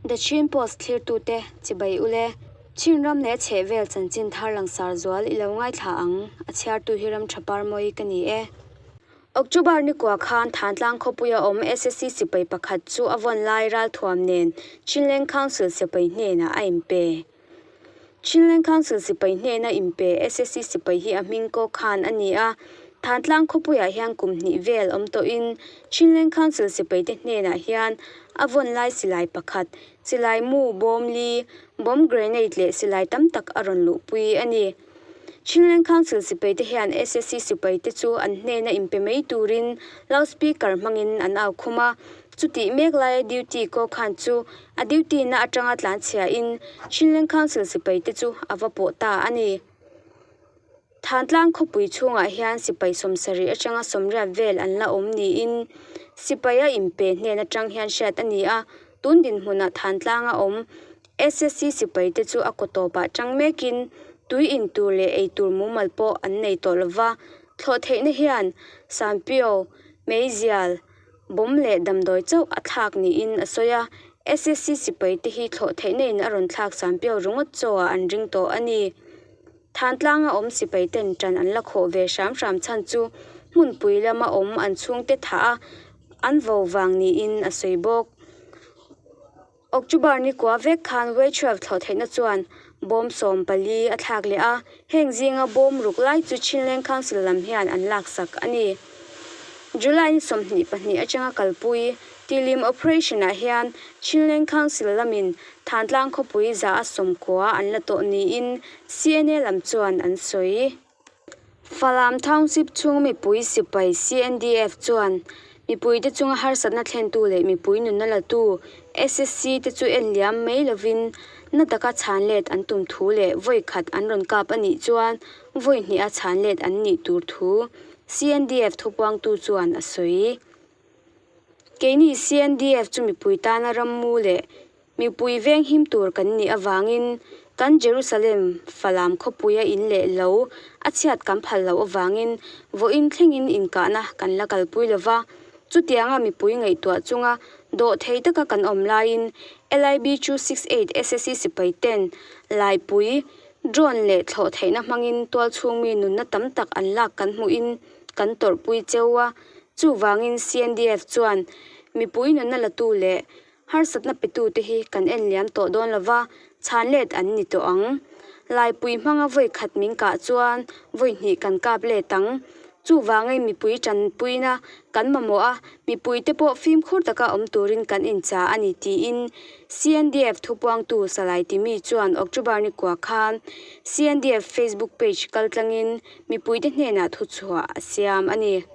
The Chin Post thlirtute chibai ule. Chinram leh chhehvel chanchin thar langsar zual i lo ngaithla ang, a chhiartu hi ram tha parmawi ka ni e. October ni kua khan Thantlang khawpuia awm SSC sipai pakhat chu a vawn lai ralthuam nen Chinleng Council sipai hnenah a inpe. Chinleng Council sipai hnena inpe SSC sipai hi a hming Ko Khan a ni a, Thantlang khawpuiah hian kum hnih vel awm tawhin Chinleng Council sipaite hnenah hian a vawn lai silai pakhat, silai mu, bawm li, bomb grenade leh silai tam tak a rawn luhpui a ni. Chinleng Council sipaite hian SSC sipaite chu an hnena inpe mai turin loudspeaker hmangin an au khum a, chutih mek laia duty Ko Khan chu A duty na atanga tlanchhia in Chinleng Council sipai te chu a va pawh ta a ni. Thantlang khawpui chhungah hian sipai 70 atanga 80 vel an la awm niin sipai a inpe hnen atang hian hriat a ni a, tun dinhmunah Thantlang a awm SSC sipai te chu a kaw tawpah tang mekin tui in tur leh ei tur mumal pawh an nei tawh lova, thlawh theihna hian Sanpio, Meizial, Bomb leh damdawi chauh a thlak niin a sawi a, SSC sipai te hi thlawh theihna in a rawn thlak san piau ringawt chaw ah an ring tawh a ni. Thantlanga awm sipai ten tan an la khawh ve hram hram chhan chu hmunpui lama awm an chhungte thah a an vo vang niin a sawi bawk. October ni kua vek khan Waichhuak thlawh theihna chuan bawm 14 a thlak leh a, heng zinga bawm ruk lai chu Chinleng Council lam hian an laksak a ni. July ni 22 atanga kalpui Tilim Operation-ah hian Chinleng Council lamin Thantlang khawpui 190 an la tawh niin CNA lam chuan an sawi. Falam Township chhung mipui sipai CNDF chuan mipuite chunga harsatna thlentu leh mipui nunna latu SSC te chu en liam mai lovin na taka chhan let an tum thu leh vawi khat an rawn kap a nih chuan vawi hniha chhan let an nih tur thu CNDF thupuangtu chuan a sawi. Keini CNDF chu mipui tana rammu leh Mipui veng him tur kan nih avangin kan Jerusalem Falam khawpuia in leh lo a chhiat kan phal loh avangin vawiin thlengin inkahna kan la kalpui lo va. Chutianga mipui ngaihtuah chunga dawh thei taka kan awm laiin LIB 268 SSC sipai ten laipui, drone leh thlawh theihna hmangin tualchhung mi nunna tam tak an lak kan hmuhin kan tawrhpui cheu a. Chuvangin CNDF chuan mipui nunna latu leh Harsatna petute hi kan en liam tawh dawn lo va, chhan let an ni tawh ang. Laipui hmanga vawi khat min kah chuan vawi hnih kan kap let ang. Chuvangin mipui tanpuina kan mamawh a, mipuite pawh fimkhur taka awm turin kan incha a ni tiin CNDF thupuangtu Salai Timi chuan October ni kua khan CNDF Facebook page kaltlangin mipuite hnenah thuchhuah a siam a ni.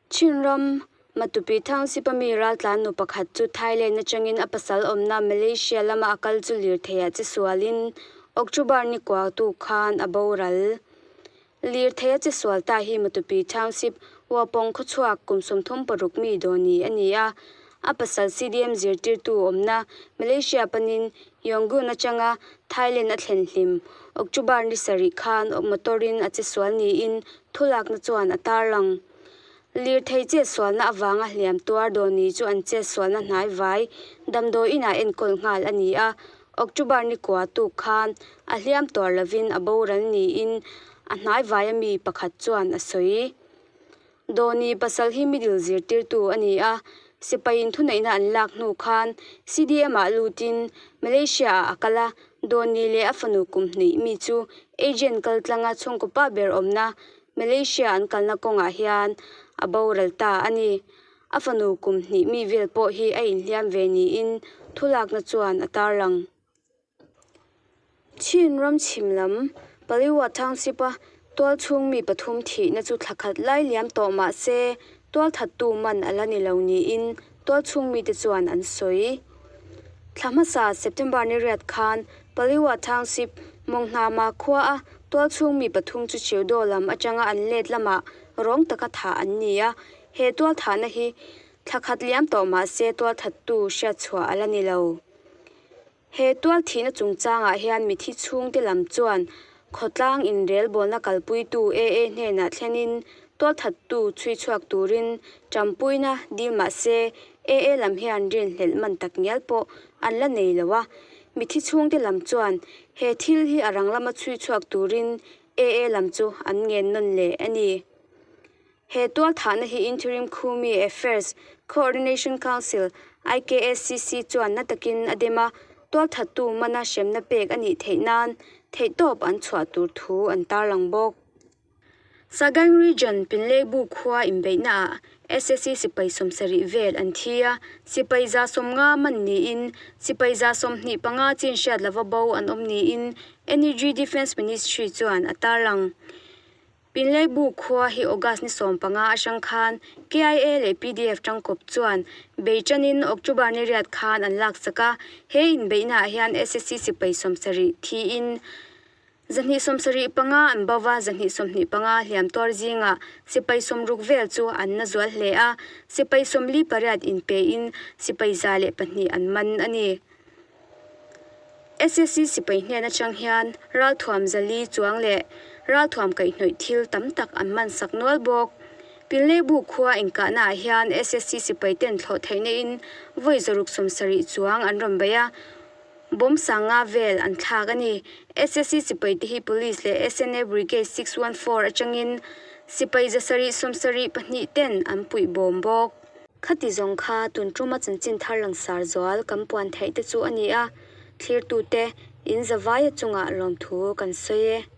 Chinram, Matupi Township a mi raltlan nu pakhat chu Thailand atangin a pasal awmna Malaysia lama a kal chu lirtheiah che sualin October ni kuatu khan a boral. Lirthei a che sual ta hi Matupi Township, Huapawng khawchhuak kum 36 mi dawni a ni a. A pasal CDM zirtirtu awmna Malaysia panin Yangon atanga Thailand a thlen hlim. October ni sarih khan motor-in a che sual niin thulakna chuan a tarlang. Lirthei chetsualna avanga hliam tuar dawni chu an chetsualna hnai vai damdawi inah enkawl nghal a ni a, October ni kua tuk khan a hliam tuar lovin a boral niin a hnai vaia mi pakhat chuan a sawi. Dawni pasal hi middle zirtirtu a ni a, sipaiin thuneihna an lak hnu khan CDM-ah lutin Malaysia-ah a kal a, Dawni leh a fanu kum hnih mi chu agent kaltlanga chhungkaw pa ber awmna Malaysia an kalna kawngah hian a boral ta a ni. A fanu kum hnih mi vel pawh hi a inhliam ve niin thulakna chuan a tarlang. Chin ram chhim lam, Paliwa Township-a tualchhung mi pathum thihna chu thla khat lai liam tawh mah se tualthattu man a la ni lo niin tualchhung mite chuan an sawi. Thla hmasa September ni riat khan Paliwa Township, Mawnghnama khuaa tualchhung mi pathum chu Chiudaw lam atanga an let lamah rawng taka thah an ni a, he tualthahna hi thla khat liam tawh mah se tualthattu hriatchhuah a la ni lo. He tualthihna chungchangah hian mithi chhungte lam chuan khawtlang inrelbawlna kalpuitu AA hnenah thlenin tualthattu chhuichhuak turin tanpuina dil mah se AA lam hian rinhlelh man tak ngial pawh an la nei lo a, mithi chhungte lam chuan he thil hi a rang lama chhui chhuak turin AA lam chu an ngen nawn leh a ni. He tualthahna hi Interim Khumi Affairs Coordination Council, IKACC, chuan na takin a dem a, tualthattu mana hremna pek a nih theih nan theihtawp an chhuah tur thu an tarlang bawk. Sagaing Region Pinleibu khua inbeihnaah SSC sipai 70 vel an thi a, sipai 150 man niin sipai 25 chin hriat lova bo an awm niin NUG Defence Ministry chuan a tarlang. Pinleibu khua hi August ni 15 atang khan KIA leh PDF tangkawp chuan bei tanin October ni riat khan an laksak a, he inbeihnaah hian SSC sipai 70 thiin 275 an bo va, 225 hliam tuar zingah sipai 60 vel chu an na zual hle a, sipai 48 inpein sipai 102 an man a ni. SSC sipai hnen atang hian ralthuam 400 chuang leh ralthuam kaihhnawih thil tam tak an man sak nual bawk. Pinleibu khua inkahnaah hian SSC sipai ten thlawh theihna in vawi 170 chuang an rawn bei a, bawm sanga vel an thlak a ni. SSC sipai te hi Police leh SNA Brigade 614 atangin sipai 772 ten an puih bawm bawk. Khati zawng kha tun tuma chanchin thar langsar zual kan puan theih te chu a ni a, thlirtu te in zavaia chungah lawmthu kan sawi e.